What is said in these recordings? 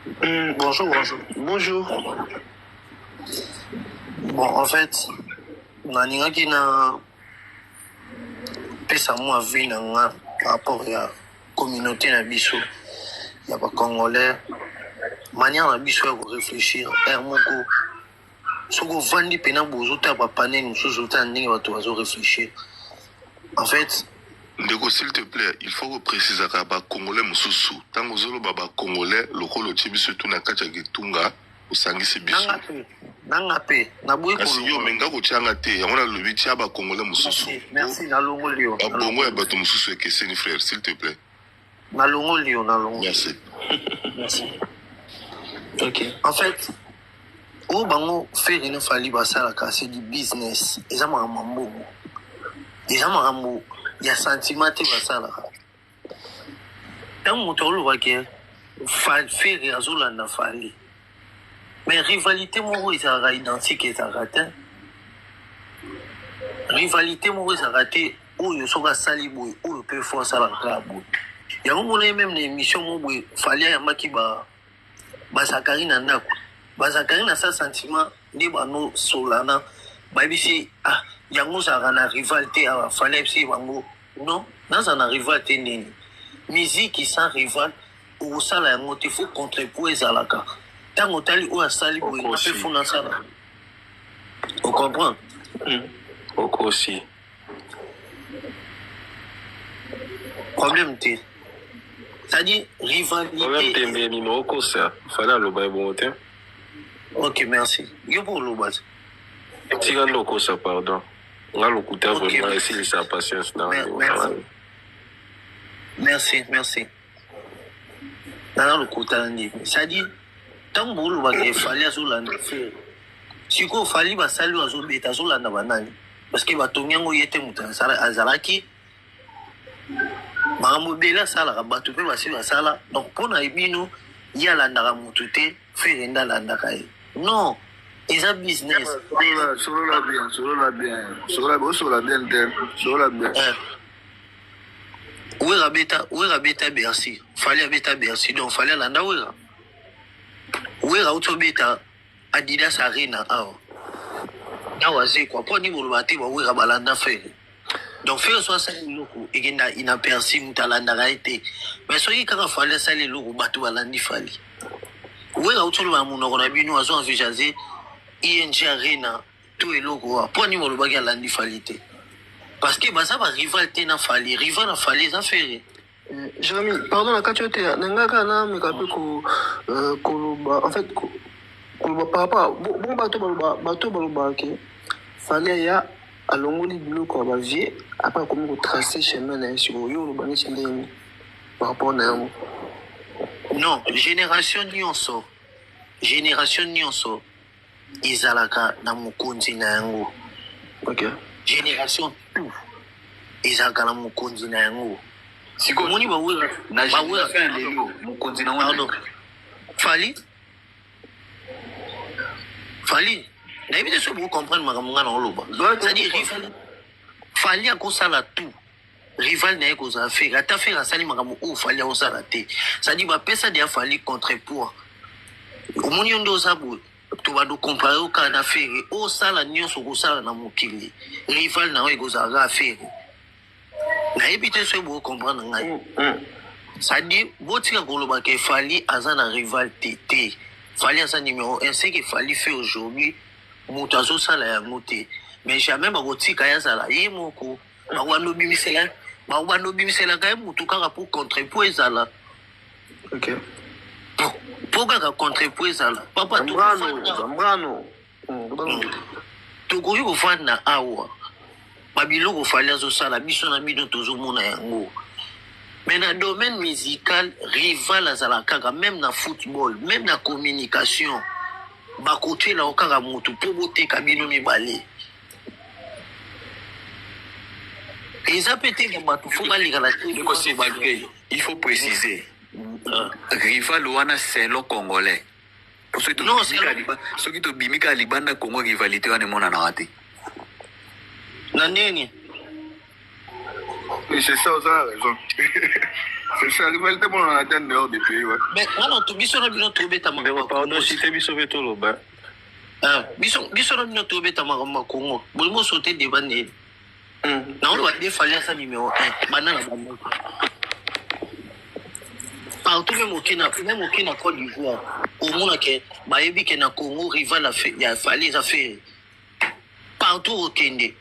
Bonjour, bonjour. Bonjour. Bon, en fait, nalingaki na pesa mwa vie na nga par rapport ya communauté na biso ya bacongolais, manière na biso ya koréfléchir. Heure moko soki ovandi mpena bozotala bapanel mosusu, otala ndenge bato bazoréfléchir en fait. Ndeko, s'il te plaît, il faut koprécisaka bacongolais mosusu. Ntango ozoloba bacongolais, lokola otie biso tu na kati ya kitunga, osangisi biso. Nanga mpe, nanga mpe naboyi. Kasi yo omenga kotianga te, yango nalobi tia bacongolais mosusu. Merci, merci, nalongoli yo. Babongo ya bato mosusu ekeseni, frère, s'il te plaît. Nalongoli yo, nalongoli. Merci. Merci. Ok. En fait, oyo bango Ferre na Fally basalaka, c'est du business. Eza makambo ya mbongo, eza makambo ya sentiment te. Basalaka ntango moto alobaki Ferre azolanda Fally, mais rivalité moko ezalaka identique ezalaka te. Rivalité moko ezalaka te. Oyo soki asali boye, oyo mpe fo asalaka kaka boye. Yango mona ye même na émission moko boye, Fally ayambaki ba bazakari na ndako, bazakari na sa sentiment nde banosolana, bayebisi: "Ah, yango ozalaka na rival te awa?" Fally ayebisi bango: "Non, naza na rival te. Ndeni musique sans rival okosala yango te? Faut contrepoids ezalaka. Ntango otali oyo asali boye, nga mpe fo nasala." Ocomprendre? Okosi. Problème te, c'est-à-dire Problème rivalité. Tembe nini okosa? Fally aloba ye bongo te. Ok, merci. Yo mpo oloba te. Tika nde okosa, pardon. Nga lokuta vraiment esilisa patience na. Merci, merci, merci. Nana lokuta na ndimi. C'est-à-dire ntango bolobaka Fally azolanda Ferre, sikoyo Fally basali oyo azobeta, azolanda banani? Parce que batongi yango ye te. Moto azalaki makambo ebele asalaka, bato mpe basi basala. Donc mpo na bino, ye alandaka motu te, Ferre nde alandaka ye? Non, eza business. Solola bien, solola bien, solola bien, osola bien te, solola bien. Wera abeta, Wera abeta Bercy, Fally abeta Bercy, donc Fally alanda Wera. Wera auti obeta Adidas Arena awa awa azekwa. Mpo ani boloba te bawera balanda Ferre? Donc Ferre so asali eloko, ekenda inaperçu, moto alandaka ye te. Mais soki kaka Fally asali eloko, bato balandi Fally. Wera auti oloba na monoko na bino azo envisager ING Arena to eloko wa. Mpo ani bolobaki alandi Fally te? Parce que baza barival te na Fally. Rival na Fally eza Ferre. Jérémy, pardon na kati yo te, na ngai kaka nameka mpe koloba en fait, koloba par rapport bongo bato balobaka ke Fally aya alongoli biloko ya bavieux, après akomi kotrace chemin na ye. Sikoyo yo oloba neti ndenge par rapport na yango? Non, génération nyonso, génération nyonso ezalaka na mokonzi na yango. Génération tout ezalaka na mokonzi na yango. Sikoyo omoni bawera na bawera génération ya lelo, mokonzi nango? Pardon, Fally, Fally. Nayebi te soki bocomprendre makambo nga na oloba. C'est-à-dire rival, Fally akosala tout, rival na ye kozala Ferre. Ata Ferre asali makambo oyo Fally akosala te. C'est-à-dire bapesa deya Fally contrepoids. Omoni yo nde oza boye, tobanda ocompare yo kaka na Ferre. Osala nyonso okosala na mokili, rival na yo ekozala kaka Ferre. Nayebi te soki bocomprendre ngai. C'est-à-dire botika koloba ke Fally aza na rival te. Te, Fally aza numéro 1. Ce que Fally fait aujourd'hui, moto azosala yango te. Mais jamais bakotika ye azala ye moko. Bakobanda obimisela, bakobanda obimiselaka ye motu kaka po contrepoids ezala. Po kaka contrepoids ezala, papa. Zambrano. Tokofanda. Zambrano. Tokoki kofanda awa, babiloko Fally azosala, biso na bino tozomona yango. Mais na domaine musical, rival azala kaka. Même na football, même na communication, bakotiela yo kaka motu mpo boteka bino mibale. Eza mpe te na bato fo baleka na te. Ndeko, s'il te plaît, il faut préciser rival wana selon congolais. Po soki Non, tobimi kaka soki tobimi kaka libanda Congo, rivalité wana emonanaka te. Na ndeni? Oui, c'est ça, oza na raison. C'est ça, rivalité monana te en dehors du pays, ouais. Mais wana to biso na bino tobeta Ndeko, makambo ya pardon, Congo. cite biso mpe toloba. Ah, biso biso na bino tobeta makambo ya Congo. Bolingo sauter débat nini? Naoloba nde Fally aza numéro 1 banda na bamoko. Partout même oke na même oke na Côte d'Ivoire, omona ke bayebi ke na Congo rival ya ya Fally eza Ferre. Partout okende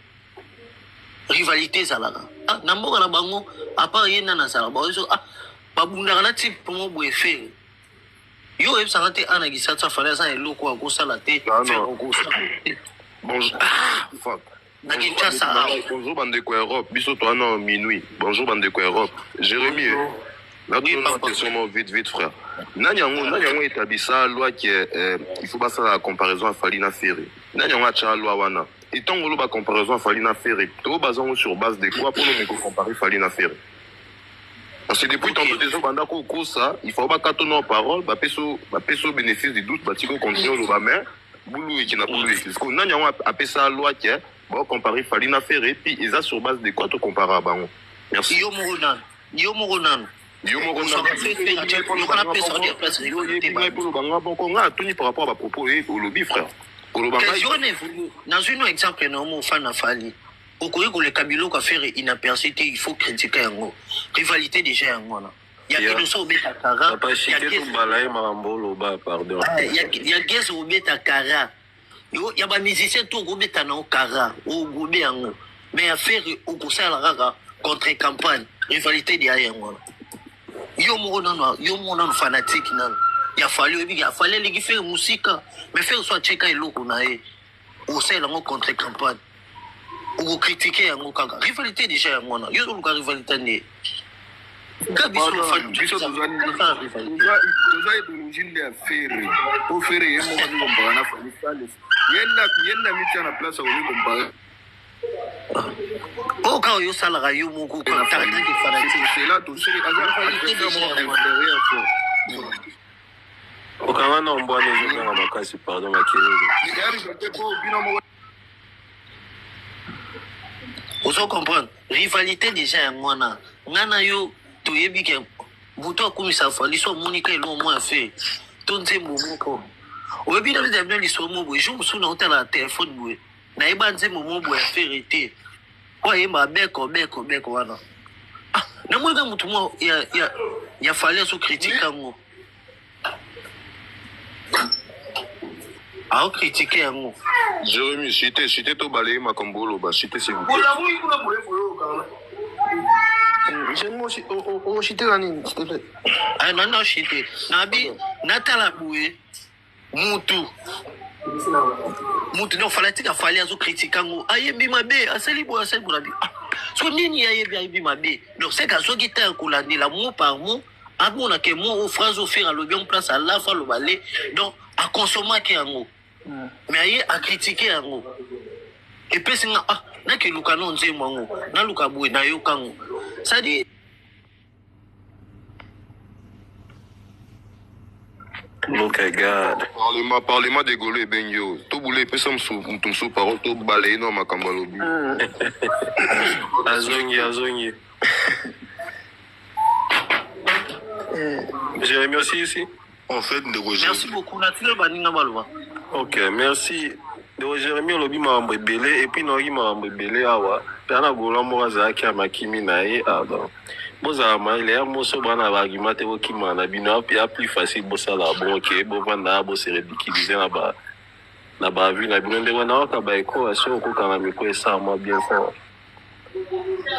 rivalité ezalaka. Ah, na mboka na bango à part ye nani azalaka baozo ah babundaka na type moko boye Ferre. Yo oyebisaka te ana Kinshasa Fally aza na eloko akosala te, Ah, Ferre non. okosala te. Bonjour. Ah, fuck. Na Bonjour, Kinshasa bandeko awa. bonjour bandeko ya Europe. Biso toa na minuit. Bonjour bandeko ya Europe. Jérémy, Oui, natuna papa. question moko vite vite frère. Nani yango nani yango etabisa loi ke il faut basala la comparaison ya Fally na Ferre. Nani yango atya loi wana? Etango oloba comparaison ya Fally na Ferre, to bazango sur base de quoi mpona omeko comparer Fally na Ferre? Parce que depuis tantôt déjà banda kokosa, il faut bakata na parole, bapeso bapeso bénéfice du doute, batiko continue oloba mais bulu eki na bulu eki. Parce que nani yango apesa loi ke ba comparer Fally na Ferre, puis eza sur base de quoi to comparer bango? Merci. Yo moko nanu, yo moko nanu. Yo moko Oswaka Ferre yoka napesa odi ya place yo rivalité yebi ngai banda. mpo loba nga moko nga atuni par rapport à bapropos oye olobi frère. Koloba ngai Kasi wana évolue. Nazwi no exemple na yo fan na Fally. Okoki koleka biloko ya Ferre inaperçu te, il faut critiquer yango. Rivalité déjà yango wana. Ya Yeah. Innocent obeta kara, Papa, ya cite Gaz tobala ye makambo oloba, pardon. ya ya Gaz obeta kara. Yo ya ba musicien to okobeta na yo kara, ogobe yango. Mais ya Ferre okosala kaka contre campagne, rivalité déjà yango wana. Yo moko nano, yo moko nano fanatique nano. Ya Fally oyebi ya Fally aleki Ferre mosika, mais Ferre so atieka eloko na ye, osala yango contre campagne. Okokritike yango kaka rivalité déjà yango wana. Yo oluka rivalité nde ka biso Pardon, Fally biso toza toza rivalité. toza toza idéologie nde ya Ferre. Po Ferre ye moko azikompara na Fally Fally. Ye nda mitia na place akoki kompare Oyo kaka oyo osalaka yo moko na Fally. tanke C'est fanatique. pour cela toseki aza Rivalité adversaire déjà moko yango wana. inférieur fort. Okanga na mbwana ezokanga makasi, pardon, makelele. Ya rivalité po bino moko Ozo comprendre rivalité déjà yango wana. Nga na yo toyebi ke moto akumisa Fally so amoni ka eloko moko ya Ferre to nzembo moko oyebi na bino bino lisolo moko boye. Jour mosusu naotala na telefone boye, nayeba nzembo moko boye ya Ferre te, po ayemba beko beko beko wana. Ah, namoni ka motu moko ya, ya, ya Fally azo critique yango, aokritike yango. Jérémy, cite cite tobala ye makambo oloba, cite s'il vous plaît. Bolamu kuna boye boye. Jérémy, ochite na nini, s'il te plaît? Ah, nani aochite nabi natala boye mutu mutu donc fanatique afali azokritike yango, ayembi mabe, asali boye, asali boye, nabi ah, so nini ayebi ayembi mabe. Donc seka soki ta ya kolandela mot par mot, amonake mot oyo phrase oyo Ferre alobi yango place alafa aloba le, donc akonsomaki yango, mais aye akritike yango epesi nga ah nakeluka no nzembo yango naluka boye nayoka yango, c'est-à-dire Look at God. Parlement parlement de Gaulle ebengi yo. Tobula epesa mosu motu mosusu parole tobala ye na makambo alobi. Azongi, azongi. Jérémy aussi ici? En fait ndeko Merci Jérémy, beaucoup, natili baninga baloba. Ok, merci. Ndeko Jérémy olobi makambo ebele et puis nayoki makambo ebele awa mpe ana gola moko azalaki ya makimi na ye. Ah, donc bozala mayele ya moso bana baargument te bokimana na bino ya plus facile bosala bon ok bovanda bose ridiculiser na ba na baavis na bino. Ndeko nayoka baeko asi okokanga micro esala mwa bien fort,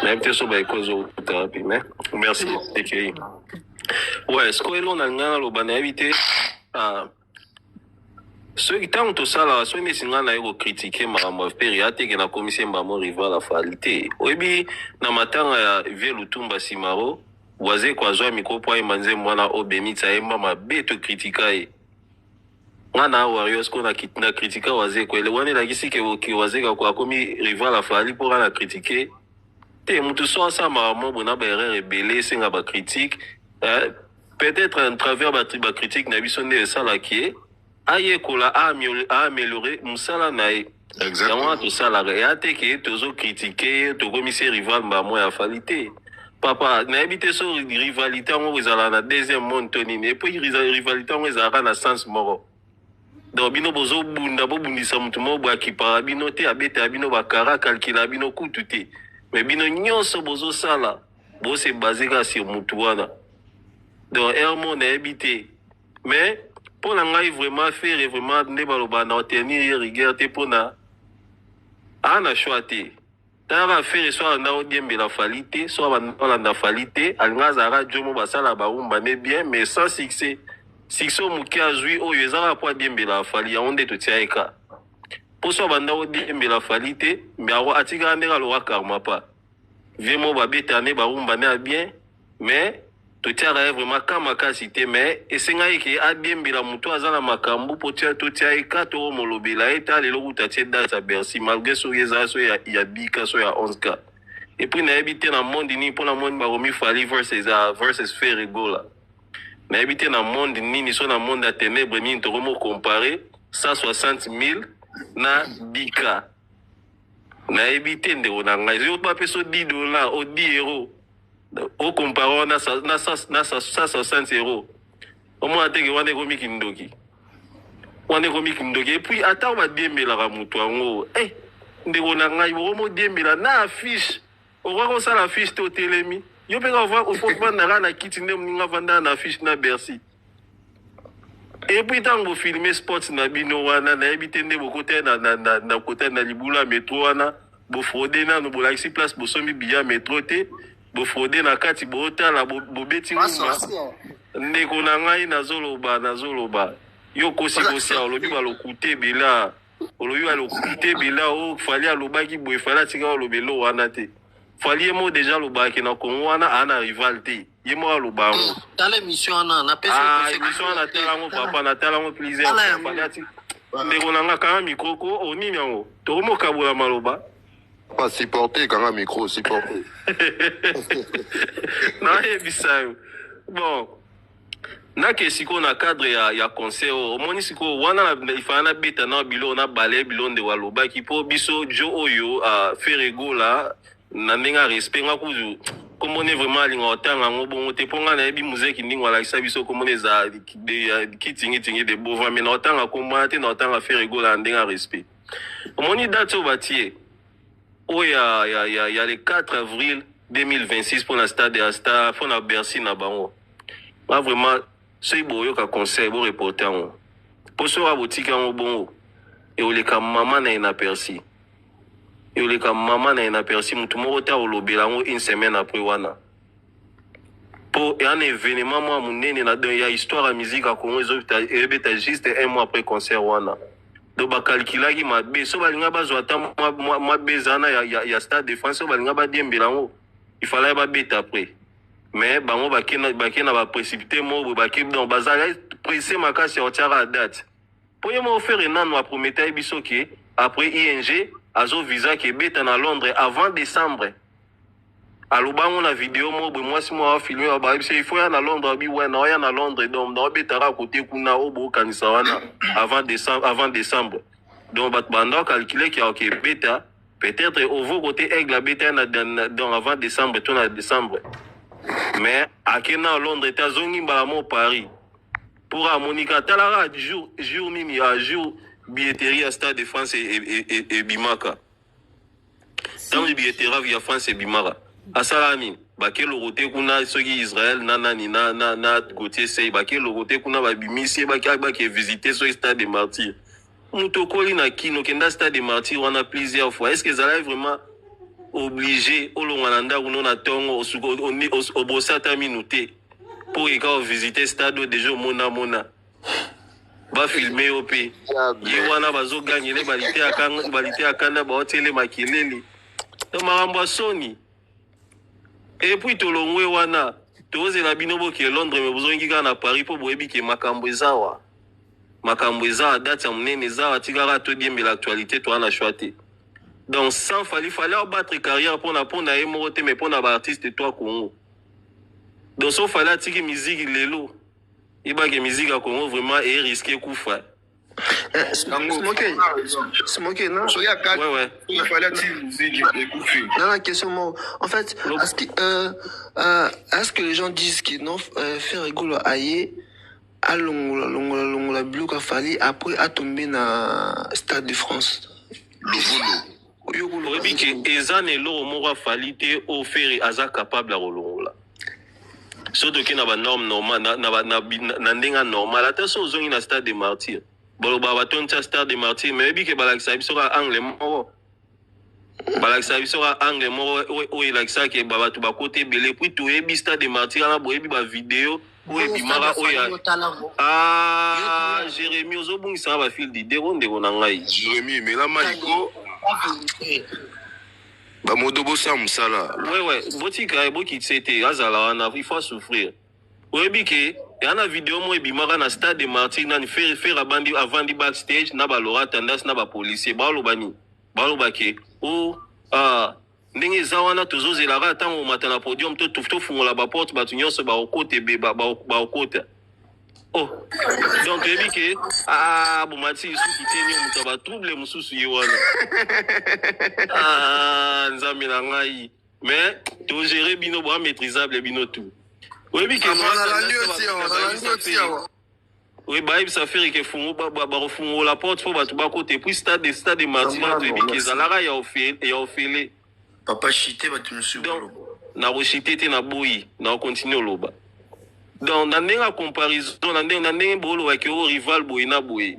nayebi te so baeko ezokuta wapi, mais merci ekei. Ouais, sikoyo eloko na ngai naloba nayebi te. Ah, soki ntango tosalaka soki neti ngai naye kokritike makambo ya Ferre ya teke nakomisi mbamo rival afali te. Oyebi na matanga ya vie Lutumba Simaro Wazeko azwa micro po ayemba nzembo wana o beniti ayemba mabe, tokritika ye. Nga na Warriors ko na, na kritika Wazeko ele wana elakisi ke oke Wazeko akomi rival afali mpo nga na kritike te. Motu so asala makambo boye na baerreur ebele esenga bacritique, peut-être à travers bacritique na biso nde esalaki ye ayekola aaméliorer mosala na ye. Yango wana Exactement. Tosalaka eya te ke tozokritike ye tokomisi rival mbamo ya Fally te. Papa, nayebi te so rivalité yango ezalaka na deuxième monde to nini. Et puis rivalité yango ezalaka na sens moko. Donc bino bozobunda, bobundisa motu moko boye akipaka bino te, abetaka bino bakara, akalkila bino kutu te. Mais bino nyonso bozosala, bose base kaka sur motu wana. Donc heure moko nayebi te. Mais mpo na ngai vraiment Ferre, vraiment nde baloba na otenir ye rigueur te, mpona aa na choix te. Talaka Ferre, so alanda odiembela Fally te, so alanda Fally te, alinga azalaka jomo, basala barumba ne bien, mais sans succès. Succès oyo moke azwi oyo eza kaka mpo adiembela Fally, yango nde totia ye ka. Mpo so abanda odiembela Fally te, mais atikaka ndenge aloka karma pa vie moko, babeta ne barumba ne ya bien, mais totiaka ye vraiment ka makasi te. Mais esengaki ke adiembela motu aza na makambo mpo totia ye ka, tokomolobela ye. Ta lelo kuta atie date ya Bercy, malgré soki eza so ya bika so ya 11 k. Et puis nayebi te na monde nini, mpo na monde bakomi Fally versus Ferre Gola. Nayebi te na monde nini, so na monde ya ténèbre nini tokomi comparer 160 000 na 10 k. Nayebi te, ndeko na ngai, yo bapesa 10 $ o 10 € ocompare wana na 160 €, omona teke wana ekomi kindoki, wana ekomi kindoki. Et puis ata badiembelaka moto yango, ndeko na ngai, bokomodiembela na affiche, okoki kosala affiche te, otelemi yo mpe ofandaka na kiti nde moninga avandaka na affiche na Bercy. Et puis ntango bofilme sport na bino wana, nayebi te nde bokota na kota na libulu ya métro wana, bofraude nano, bolakisi place bosombi biya métro te, bofraude na kati, bootala, bobeti nguma. Ndeko na ngai, nazoloba yo kosi kosia, olobi balokute ebele, olobi balokute ebele. O Fally alobaki boye, Fally atika oloba elo wana te. Fally ye moko deja alobaki na Kongo wana aa na rival te, ye moko aloba yango. Tala émission wana napesi. Ah, émission wana natala yango, papa, natala yango plusieurs fois. Fally ati, ndeko na nga, kanga micro ko, onini yango, tokomokabola maloba. Pas supporter, kanga micro, supporter. Nayebisa yo, bon, nake sikoyo na cadre ya concert oyo omoni sikoyo wana, ifala nabeta na biloko na bale biloko ndeko alobaki, mpo biso jo oyo Ferre Gola na ndenge ya respect, nga kuzu kombone vraiment alinga kotanga yango bongo te, mpo nga nayebi muzeki ndingo alakisa biso kombone eza kitingitingi de bova, mais na kotanga kombo wana te, na kotanga Ferre Gola na ndenge ya respect. Omoni date oyo batie oyo ya le 4 avril 2026 mpona stade ya star, mpona Bercy na bango. Nga vraiment, soki boyoka conseil, boreporte yango, mpo soki oyo botika yango bongo, eoleka mama na ye na Bercy, eoleka mama na ye na Bercy. Motu moko te akolobela yango une semaine après wana, mpo eya na événement mwa monene na donc ya histoire ya musique ya Congo ezobeta juste un mois après concert wana. Donc bakalkulaki mabe. So balinga bazwa ata mwa beza wana ya Stade de France, oyo balinga badiembela yango, ifalaki babeta après. Mais bango bake na baprécipité moko boye, bake, donc bazalaki pressé makasi ya kotiaka date, mpo ye moko Ferre nano aprometa ye biso ke après ING azovisa ke ebeta na Londres avant décembre. Alobango na video moko boye, mwasi moko afilme, bayebi biso il faut ya na Londres, abi we na oya na Londres, donc naobetaka kote kuna oyo bokanisa wana avant décembre, avant décembre. Donc bato banda calculer ke aoke ebeta peut-être ovo côté Aigle abeta donc avant décembre to na décembre, mais ake na Londres te, azongi mbala moko Paris pour amonika. Atalaka jour nini ya jour billetterie ya Stade de France ebimaka. Ntango billetterie ya France ebimaka, asalaka nini? Bake loko te kuna, soki Israel na nani na Gautier Sey, bake loko te kuna, babimisi ye, bake visite soki Stade de Martyr. Moto okoli na Kino, okenda Stade de Martyr wana plusieurs fois, est ce que ezalaki vraiment obligé olongwa na ndako no na ntongo, obosi ata minu te, mpo eka ovisite stade oyo deja omonamona, bafilme yo mpe ye wana, bazogangele balite ya kanda, baotiele makelele to makambo ya soni. Et puis tolongwe wana, tozela bino boke Londres, me bozongi kaka na Paris, mpo boyebi ke makambo eza wa, makambo eza wa, date ya monene eza wa. Tikaka todiembela actualité, toza na choix te. Donc sans Fally, Fally abattre carrière mpona ye moko te, mais mpona baartiste to Congo. Donc so Fally atiki musique lelo, yebake musique ya Congo vraiment erisque kufa. Yango Smoke, Smoke, non? Soki akati, Ouais, ouais. soki Fally ati musique ekufi. Non, la question, moi, en fait, est-ce que, est-ce que les gens disent que non, Ferre Gola aye, alongola, longola, longola, biloko Fally, après a tombé na Stade de France? Lovolo. Yo koloba Oyebi ke eza na eloko moko a Fally te oyo Ferre aza capable ya kolongola. So toke na banorme normal, na ndenge ya normal, ata so ozongi na Stade de Martyr, balobaka batonti ya Stade de Martyr, mais oyebi ke balakisaka biso kaka angle moko, balakisaka biso kaka angle moko oyo elakisaka ke bato bakota ebele. Puis toyebi Stade de Martyr wana, boyebi bavideo oyo ebimaka oyo. Ah, Jérémi, ozobungisaka bafil d'idée o ndeko na ngai. Jérémi, mela maiko. Bamodo bosala mosala. Wewe botika ye, bokitisa ete azala wana, il faut souffrir. Oyebi ke eya na video moko ebimaka na Stade de Martyr, nani, Ferre abandi, avandi backstage na balora tendance na bapolicier, baoloba nini? Baloba ke o ah, ndenge eza wana, tozozelaka ntango omata na podium, tofungola baporte, bato nyonso baokota ebe baokota. Oh, donc toyebi ke ah, bomati lisusu te, nio moto ya batrouble mosusu ye wana. Ah, Nzambe na ngai, mais togere bino, boa maîtrisable bino tout. Oyebi ke Nalandi yo ti awa, nalandi yo ti awa. Oye, bayebisa Ferre ke fungo bakofungola porte mpo bato bakota. Et puis stade de Martyr wana, toyebi ke ezalaka ya ofele. Papa, chite bato mosusu. Donc nakoshite te, naboyi, nakocontinue oloba. Donc na ndenge ya comparaison, na ndenge boolobaki oyo rival boye na boye,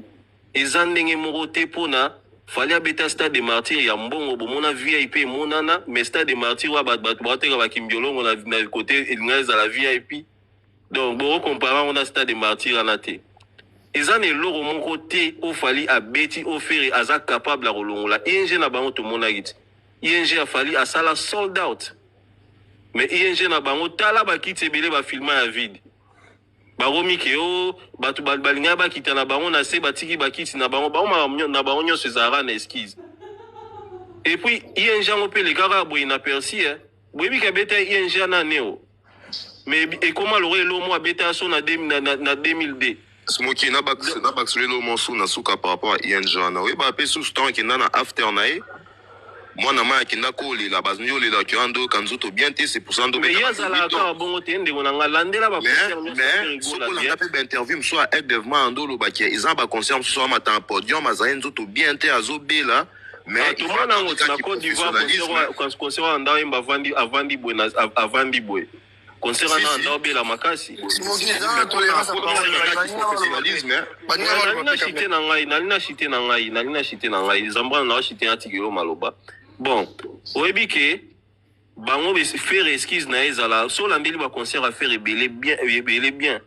eza ndenge moko te. Mpona Fally abeta Stade de Martyr ya mbongo, bomona VIP emonana, mais Stade de Martyr oyo bato baoteka bakimbiolongo na côté elinga ezala VIP. Donc bokocompare yango na Stade de Martyr wana te. Eza na eloko moko te oyo Fally abeti oyo Ferre aza capable ya kolongola. ING na bango tomonaki ti ING ya Fally asala sold out, mais ING na bango, tala bakiti ebele bafilma ya vide. Bakomi ke o bato balingaki bakita na bango na se, batiki bakiti na bango. Bango makambo na bango nyonso ezalaka na excuse. Et puis ING yango mpe elekaka boye na persi, eh. Boyebi ke abeta ING na neo, mais ekoma loko elo mo abeta so na 2002. Smoki, na baksolelo mosu na suka par rapport à ING wana. Oyeba mpe susu, ntango akenda na after na ye, mwana mai akenda kolela, bazongi olela ke wana ndoyoka nzoto bien te, c'est pour ça ndo. Mais ye azalaka kaka bongo te, ndeko na nga, landela baconcert nyonso. Mais soki olanda mpe bainterview mosusu ya Aigle Devement, ando olobaki eza na baconcert mosusu amata na podium, azali nzoto bien te, azobela. Mais tomona yango na Côte d'Ivoire, concert wana nda oyemba, avandi, avandi boye, avandi boye, concert wana nda obela makasi. Nali na chite na ngai, nali na chite na ngai, nali na chite na ngai Zambwana na chite natikelo maloba. Bon, oyebi ke bango Ferre, excuse na ye ezala so olandeli baconcert ya Ferre ebele bien, ebele bien,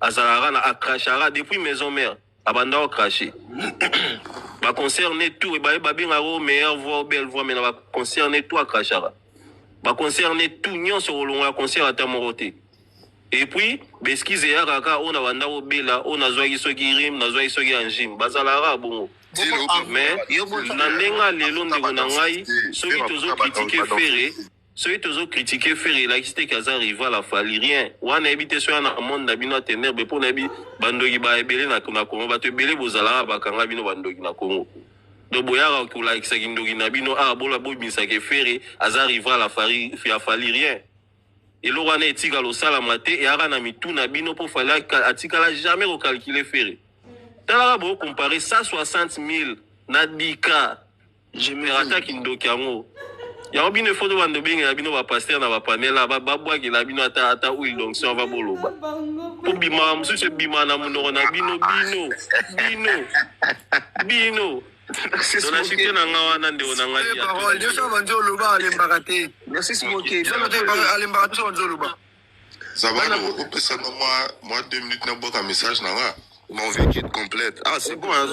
azalaka na acrachara depuis Maison Mère, abanda ocrache baconcert ne tout. Babengaka o meilleure voix, o belle voix, mais na baconcert ne tout acrachaka, baconcert ne tout nyonso, kolongola concert ata moko te. Et puis baexcuse eyaka kaka oyo na banda kobela, oyo nazwaki soki rhume, nazwaki soki angine, bazalaka bongo. Mais na ndenge ya lelo, ndeko na ngai, soki tozocritiquer Ferre, soki tozocritiquer Ferre, elakisi te ke aza rival a Fally, rien. Wana yebi te soki na monde na bino ya ténèbre, mpo nayebi bandoki ba ebele na Congo, bato ebele bozalaka, bakanga bino bandoki na Congo. Donc boyaka kolakisaki ndoki na bino awa, bola bobimisaka Ferre aza rival ya Fally, rien. Eloko wana etikala osalama te, eyaka na mitu na bino, mpo Fally atikala jamais kocalculer Ferre. Talaka, bokompare 160 000 na 10K, ataki ndoki yango. Yango bino efo to bando obengela bino bapasteur na bapanel, babwakela bino ata huile d'onction ava boloba, po bimaka mosusu ebimaka na monoko na bino, bino bino bino. Donc na chite na nga wana, ndeko na ngai. Parole nyonso banzi oloba, alembaka te. Merci, Smoke. Alembaka te so banzi oloba. Zabano, opesanga mwa 2 minutes, nabwaka message na nga. Mon véhicule complète. Ah, c'est bon, hein.